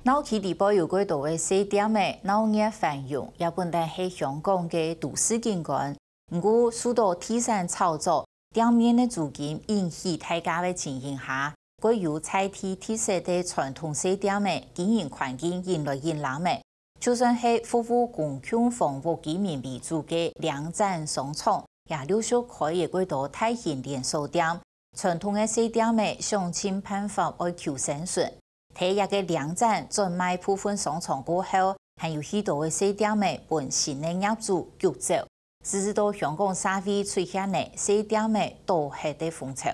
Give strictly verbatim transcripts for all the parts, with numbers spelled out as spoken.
鬧區裡背有幾多个細店仔，鬧熱繁榮，也本來係香港个都市景觀。毋過，受到地產炒作，店面个租金引起大家个情形下，該有在地特色个傳統細店仔，經營環境越來越爛仔。就算係服務公共房屋居民為主个領展商場，也陸續開了幾多大型連鎖店。傳統个細店仔想盡辦法愛求生存。在這个領展轉賣部分商場過後，還有許多个細店仔分新个業主逐走，使到香港社會出現了細店仔倒核个風潮。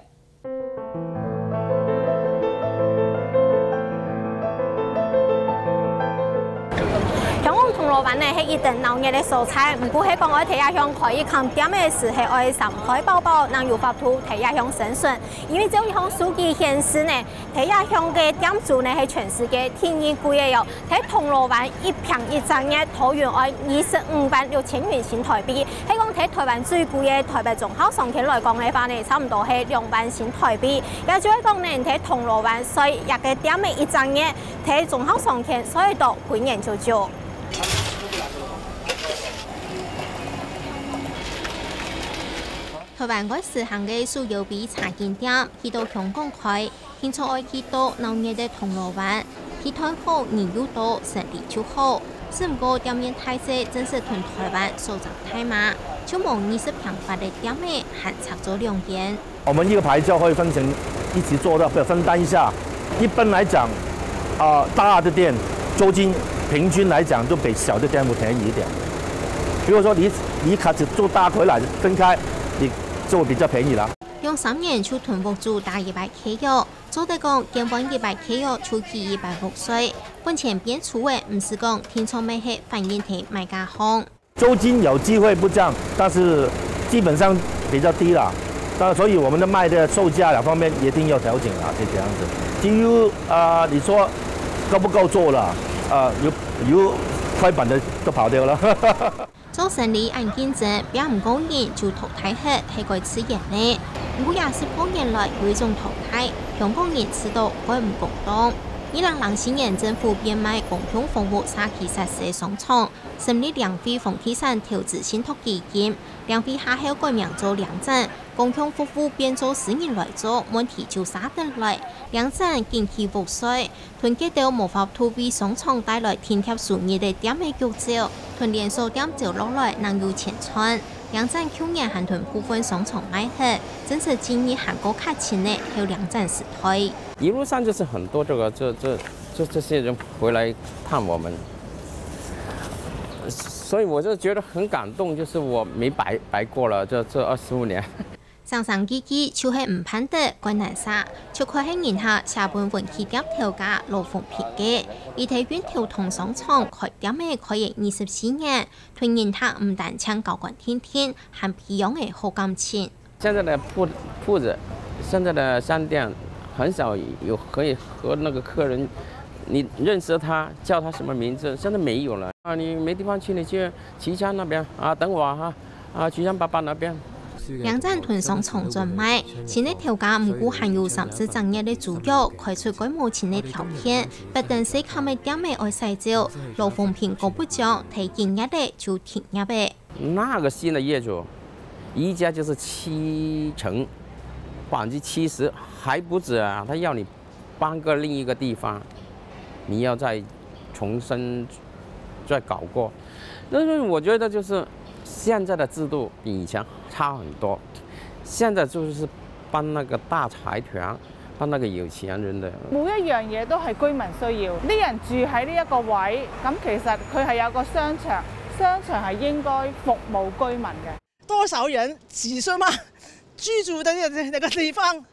香港銅鑼灣呢係一等鬧熱个所在，毋過係講愛在這項開一間店个時係愛三開飽飽，正有法度在這項生存。因為照一項數據顯示呢，在這項个店租呢係全世界第二貴个喲。在銅鑼灣一坪一隻月，桃園愛二十五萬六千元新台幣，係講在台灣最貴个台北忠孝商圈來講个話呢，差毋多係兩萬新台幣。也就係講呢，在銅鑼灣睡一個店个一隻月， 在忠孝商圈睡到歸年就就。台灣愛實行个手搖杯茶飲店，去到香港開，定著愛去到鬧熱个銅鑼灣，去討好人又多，生理就好。只毋過店面大細真實同台灣相差大嘛，就無二十坪闊个店仔還差著兩間。 我們一個牌照會分成一起做的，不要分單一下。一般來講，啊、大的店租金平均來講都比小的店會便宜一點。比如說你，你一開始做大回來分開，你就會比較便宜啦。兩三年就同屋主打一擺契約，做得講，見換一擺契約就起一擺屋稅。本錢變粗个，毋使講，定著乜係反映在賣價項。 租金有機會不降，但是基本上比較低啦。那所以我們的賣的售價兩方面一定要調整啊，就這樣子。至於啊，你說夠不夠做了？啊，有有虧本的都跑掉了。做生理恁競爭，拚毋過人就淘汰忒，係該自然个。毋過也十過年來有一種淘汰，香港人試著蓋毋公道。二零零四年政府變賣公共房屋社區設施商場， 成立領匯房地產投資信託基金，領匯下後改名做領展，公共服務變做私人來做，問題就嗄等來。領展緊起屋稅，同該兜無法度為商場帶來定貼收入个店仔逐走，同連鎖店走落來，正有錢賺。領展舊年還同部分商場賣忒，正式進入還過較深个後領展時代。一路上就是很多這個這這這這些人回來探我們。 所以我就覺得很感動，就是我沒白白過了這這二十五年。生生句句就係毋盼得蓋難煞，就係人客寫分文具店頭家羅鳳萍个。佢在運頭塘商場開店仔開了二十四年，同人客毋單淨交關定定，還培養了好感情。 現在的鋪鋪子，現在的商店很少有可以和那個客人，你認識他，叫他什麼名字，現在沒有了啊！你沒地方去，你去旗山那邊啊，等我哈，啊，旗山八八那邊。領展同商場轉賣，新个頭家毋過還有三十隻月个租約，開出蓋無情个條件，逼等細間个店仔愛徙走，羅鳳萍姑不將，提緊業仔就停業仔。 那個新的業主，一家就是七成，百分之七十還不止啊！他要你搬個另一個地方，你要再重新再搞過。但是我覺得就是現在的制度比以前差很多，現在就是幫那個大財團 幫那個有錢人的。每一樣嘢都係居民需要，啲人住喺呢一個位，咁其實佢係有個商場，商場係應該服務居民嘅。多少人幾十萬居住的那個那個地方，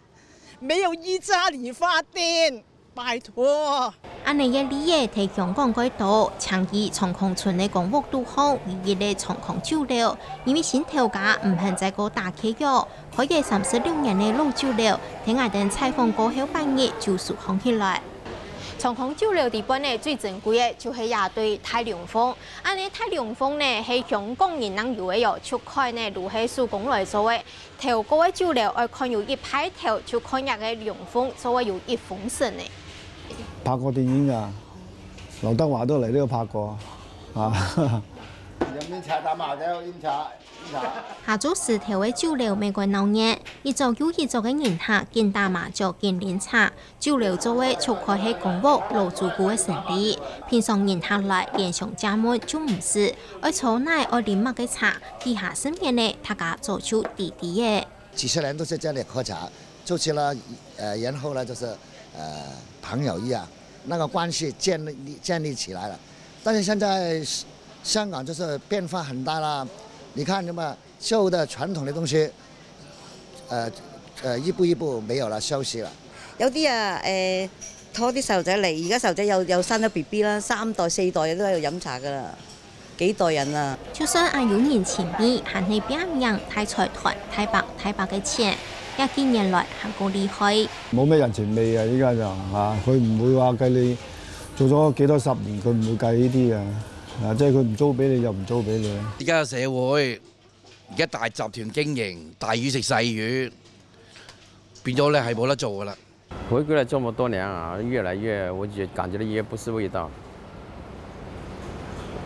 沒有一家理髮店，拜託。恁呢个例仔在香港蓋多，青衣長康村个公屋肚項唯一个長康酒樓，因為新頭家毋肯再過打契約， 開業三十六年个老酒樓，在𠊎等採訪過後半日就收䟘起來。長康酒樓裡背呢，最珍貴个就係這對大龍鳳。恁呢大龍鳳呢，係香港人正有个喲，出開呢，就係手工來做个。頭過个酒樓愛看有一派頭，就看這个龍鳳做个有幾豐盛呢。拍過電影啊，劉德華都來這個拍過啊。飲茶打麻雀，飲茶，飲茶。下晝時頭个酒樓乜蓋鬧熱，一桌又一桌个人客緊打麻雀緊啉茶，酒樓座位坐開係公屋老主顧个生理。平常人客來連想借問就毋使，愛坐哪愛啉麼个茶，幾下十年呢，大家早就知知仔。幾十年都是這樣喝茶，就吃了，呃，然後呢，就是，呃，朋友一樣，那個關係建立，建立起來了。但是現在香港就是變化很大了，你看那麼舊的傳統的東西，呃，呃，一步一步沒有了，消失了。有啲啊，誒，拖啲細路仔嚟，而家細路仔又，又生咗B B啦，三代四代都喺度飲茶噶啦。 幾代人啊！就算恁有人情味，還係拚命大財團、大伯、大伯个錢，這幾年來還過厲害。冇咩人情味啊！依家就啊，佢唔會話計你做咗幾多十年，佢唔會計呢啲啊！啊，即係佢唔租俾你就唔租俾你。而家社會，而家大集團經營，大魚食細魚，變咗咧係冇得做噶啦。 回歸了這麼多年啊，越來越，我覺，感覺到越不是味道。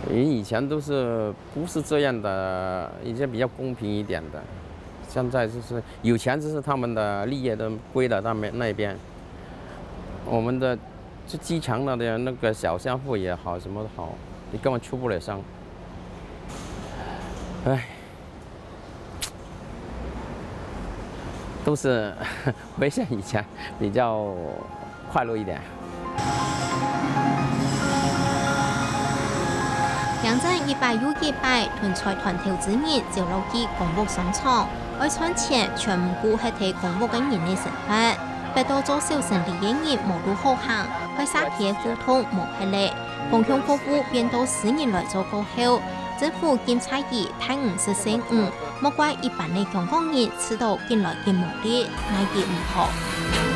因為以前都是不是這樣的，以前比較公平一點的，現在就是有錢就是他們的利益都歸了他們那邊，我們的就基層的那個小商戶也好，什麼都好，你根本出不了聲。唉。 都是回想以前比較快樂一點。梁振一擺又一擺同財團投資人走落去公屋商場，愛賺錢全毋顧核在公屋个人个生活。逼到做小生理个人無路好行，害社區个互動無核了。 公共服務變到私人來做過後，政府禁掣佢大五十歲五，莫怪一般个香港人試著緊來緊無力，奈佢毋何。